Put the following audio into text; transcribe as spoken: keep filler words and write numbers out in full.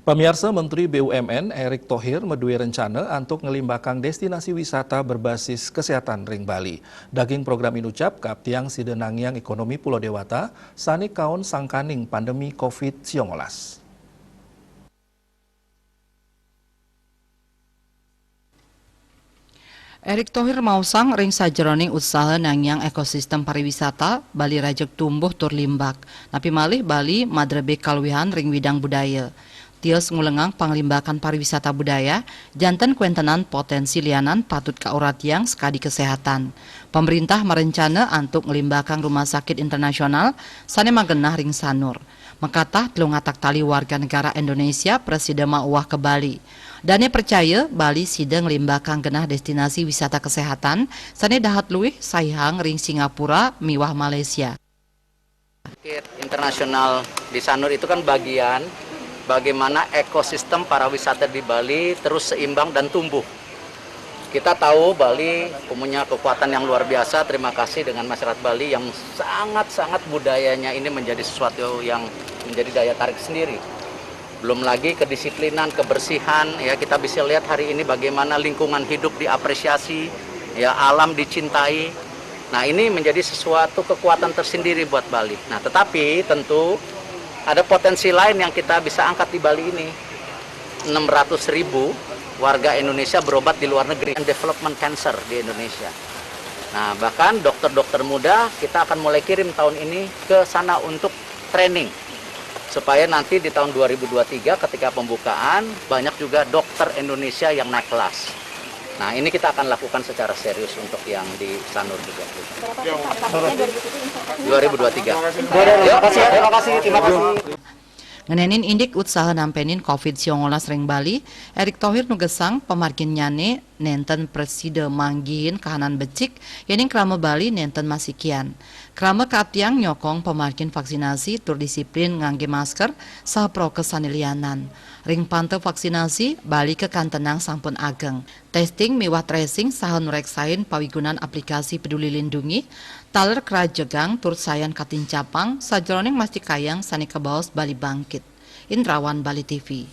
Pamiarsa, Menteri B U M N Erick Thohir madué rencana antuk ngelimbakang destinasi wisata berbasis kesehatan ring Bali. Daging program inucap, kaaptiang sida nangiang ekonomi Pulau Dewata sané kaon sangkaning pandemi covid siangolas. Erick Thohir maosang, ring sajeroning usaha nangiang ekosistem pariwisata, Bali rajeg tumbuh tur limbak. Napi malih Bali madrebé kaluihan ring widang budaya. Tios ngulengang panglimbakan pariwisata budaya, janten kawéntenan potensi lianan patut kauratiang sakadi kesehatan. Pamréntah marencana antuk nglimbakang rumah sakit internasional sané magenah ring Sanur. Makatah telung atak tali warga negara Indonesia prasida mauwah ka Bali. Dané pracaya, Bali sida nglimbakang genah destinasi wisata kesehatan sané dahat luih saihang ring Singapura miwah Malaysia. Sakit internasional di Sanur itu kan bagian bagaimana ekosistem pariwisata di Bali terus seimbang dan tumbuh. Kita tahu Bali punya kekuatan yang luar biasa. Terima kasih dengan masyarakat Bali yang sangat-sangat budayanya ini menjadi sesuatu yang menjadi daya tarik sendiri. Belum lagi kedisiplinan, kebersihan, ya, kita bisa lihat hari ini bagaimana lingkungan hidup diapresiasi, ya, alam dicintai. Nah, ini menjadi sesuatu kekuatan tersendiri buat Bali. Nah, tetapi tentu ada potensi lain yang kita bisa angkat di Bali ini. Enam ratus ribu warga Indonesia berobat di luar negeri, development cancer di Indonesia. Nah, bahkan dokter-dokter muda kita akan mulai kirim tahun ini ke sana untuk training, supaya nanti di tahun dua ribu dua tiga, ketika pembukaan, banyak juga dokter Indonesia yang naik kelas. Nah, ini kita akan lakukan secara serius untuk yang di Sanur juga. Dua ribu dua tiga. Terima kasih, ya, terima kasih, terima kasih. Ngenénin indik usaha nampénin covid siangolas ring Bali, Erick Thohir nugesang pamarginnyané nénten prasida manggihin kahanan becik, yéning krama Bali nénten masikian. Krama kaaptiang nyokong pamargin vaksinasi tur disiplin nganggé masker saha prokes sané lianan. Ring panta vaksinasi, Bali kakantenang sampun ageng. Testing miwah tracing saha nureksain pawigunan aplikasi Peduli Lindungi taler krajegang tur sayan katincapang sajeroning mastikayang sané kabaos Bali Bangkit. Indrawan, Bali T V.